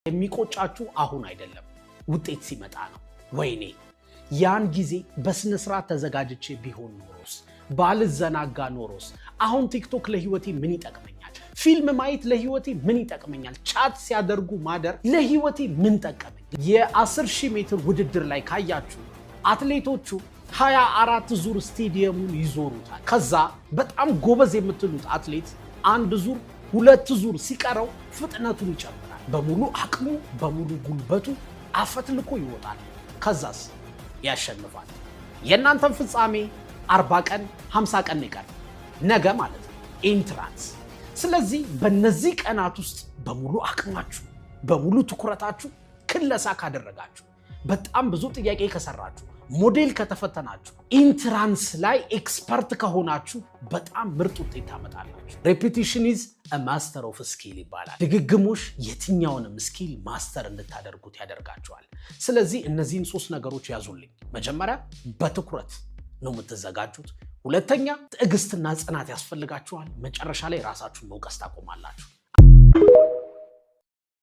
የሚቆጫችሁ አሁን አይደለም፣ ውጤት ሲመጣ ነው። ወይኔ ያን ጊዜ በስነ ስርዓት ተዘጋጅቼ ቢሆን ኖሮስ፣ ባልዘናጋ ኖሮስ፣ አሁን ቲክቶክ ለህይወቴ ምን ይጠቅመኛል? ፊልም ማየት ለህይወቴ ምን ይጠቅመኛል? Chat ሲያደርጉ ማደር ለህይወቴ ምን ጠቀመኝ? የ10,000 ሜትር ውድድር ላይ ካያችሁ አትሌቶቹ 24 ዙር ስቴዲየሙን ይዞሩታል። ከዛ በጣም ጎበዝ የምትሉት አትሌት አንድ ዙር ሁለት ዙር ሲቀረው ፍጥነቱን ይጨምራል። በሙሉ አቅሙ በሙሉ ጉልበቱ አፈትልኮ ይወጣል። ከዛስ ያሸንፋል። የእናንተን ፍጻሜ 40 ቀን 50 ቀን ይቀር ነገ ማለት ነው entrance። ስለዚህ በእነዚህ ቀናት ውስጥ በሙሉ አቅማችሁ በሙሉ ትኩረታችሁ ክለሳ ካደረጋችሁ፣ በጣም ብዙ ጥያቄ ከሰራችሁ፣ ሞዴል ከተፈተናችሁ፣ entrance ላይ expert ከሆናችሁ በጣም ምርጥ ውጤት ታመጣላችሁ። Repetition is master of skill ይባላል። ድግግሞሽ የትኛውንም skill master እንድታደርጉት ያደርጋችኋል። ስለዚህ እነዚህን ሶስት ነገሮች ያዙልኝ። መጀመሪያ በትኩረት ነው የምትዘጋጁት። ሁለተኛ ትዕግስትና ጽናት ያስፈልጋችኋል። መጨረሻ ላይ ራሳችሁን መውቀስ ታቆማላችሁ።